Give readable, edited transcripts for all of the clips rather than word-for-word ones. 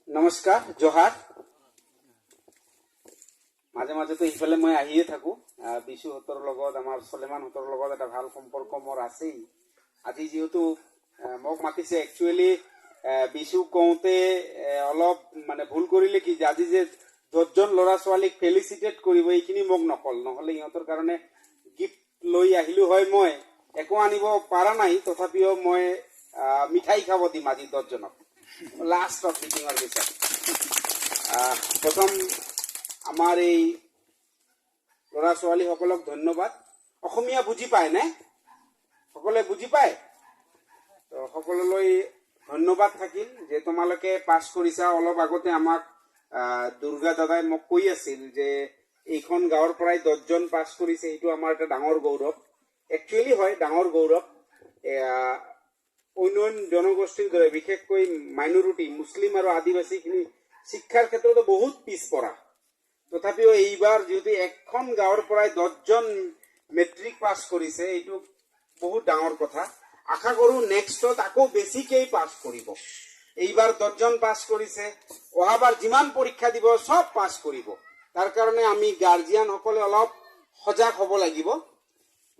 নমস্কাৰ, জহাৰ। মাজে মাজেতো ইফালে মই আহিয়ে থাকোঁ। বিশুহঁতৰ লগত, আমাৰ চলেমানহঁতৰ লগত এটা ভাল সম্পৰ্ক মোৰ আছেই। আজি যিহেতু মোক মাতিছে, একচুৱেলি বিশু কওঁতে অলপ মানে ভুল কৰিলে কি যে আজি যে 10জন ল'ৰা ছোৱালীক ফেলিচিটেট কৰিব, এইখিনি মোক নকল। নহ'লে ইহঁতৰ কাৰণে গিফ্ট লৈ আহিলো হয়। মই একো আনিব পৰা নাই, তথাপিও মই মিঠাই খাব দিম আজি 10জনক লাষ্টত মিটিঙৰ পিছত। প্ৰথম আমাৰ এই ল'ৰা ছোৱালীসকলক ধন্যবাদ। অসমীয়া বুজি পায় নে? সকলোৱে বুজি পায়? তো সকলোলৈ ধন্যবাদ থাকিল যে তোমালোকে পাছ কৰিছা। অলপ আগতে আমাক দুৰ্গা দাদাই মোক কৈ আছিল যে এইখন গাঁৱৰ পৰাই 10জন পাছ কৰিছে, সেইটো আমাৰ এটা ডাঙৰ গৌৰৱ। একচুৱেলি হয় ডাঙৰ গৌৰৱ। এয়া, অন্য জনগোষ্ঠীৰ দৰে বিশেষকৈ মাইনৰিটি মুছলিম আৰু আদিবাসীখিনি শিক্ষাৰ ক্ষেত্ৰতো বহুত পিছপৰা। তথাপিও এইবাৰ যিহেতু এখন গাঁৱৰ পৰাই 10জন মেট্ৰিক পাছ কৰিছে, এইটো বহুত ডাঙৰ কথা। আশা কৰোঁ নেক্সটত আকৌ বেছিকেই পাছ কৰিব। এইবাৰ 10জন পাছ কৰিছে, অহাবাৰ যিমান পৰীক্ষা দিব চব পাছ কৰিব। তাৰ কাৰণে আমি গাৰ্জিয়ানসকলে অলপ সজাগ হ'ব লাগিব।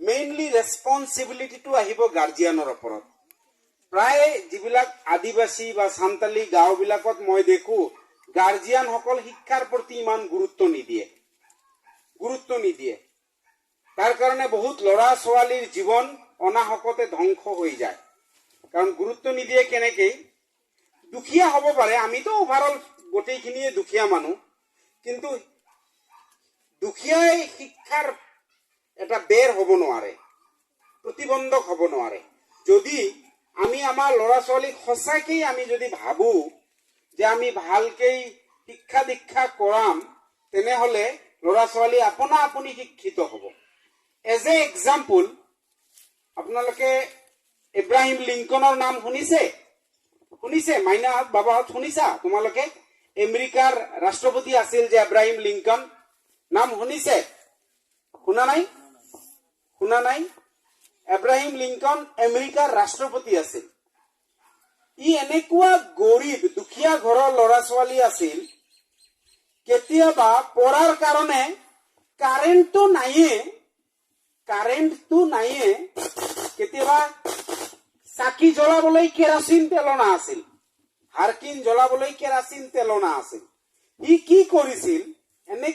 মেইনলি ৰেচপনচিবিলিটিটো আহিব গাৰ্জিয়ানৰ ওপৰত। প্ৰায় যিবিলাক আদিবাসী বা চান্তালী গাঁওবিলাকত মই দেখো, গাৰ্জিয়ানসকল শিক্ষাৰ প্ৰতি ইমান গুৰুত্ব নিদিয়ে। তাৰ কাৰণে বহুত ল'ৰা ছোৱালীৰ জীৱন অনাহকতে ধ্বংস হৈ যায়। কাৰণ গুৰুত্ব নিদিয়ে কেনেকেই? দুখীয়া হ'ব পাৰে, আমিতো অভাৰঅল গোটেইখিনিয়ে দুখীয়া মানুহ, কিন্তু দুখীয়াই শিক্ষাৰ এটা বেৰ হ'ব নোৱাৰে, প্ৰতিবন্ধক হ'ব নোৱাৰে। যদি আমি আমাৰ ল'ৰা ছোৱালীক সঁচাকেই আমি যদি ভাবো যে আমি ভালকেই শিক্ষা দীক্ষা কৰাম, তেনেহলে ল'ৰা ছোৱালী আপোনা আপুনি শিক্ষিত হ'ব। এজ এ এক্সাম্পল, আপোনালোকে ইব্ৰাহিম লিংকনৰ নাম শুনিছে? শুনিছে? মাইনাহঁত, বাবাহঁত, শুনিছা তোমালোকে? আমেৰিকাৰ ৰাষ্ট্ৰপতি আছিল যে এব্ৰাহিম লিংকন, নাম শুনিছে? শুনা নাই? শুনা নাই? এব্ৰাহিম লিংকন আমেৰিকাৰ ৰাষ্ট্ৰপতি আছিল। ই এনেকুৱা গৰীব দুখীয়া ঘৰৰ ল'ৰা ছোৱালী আছিল, কেতিয়াবা পঢ়াৰ কাৰণে কাৰেণ্টটো নাইয়ে, কেতিয়াবা চাকি জ্বলাবলৈ কেৰাচিন তেলো নাছিল, হাৰকিন জ্বলাবলৈ কেৰাচিন তেলো নাছিল। সি কি কৰিছিল? এনে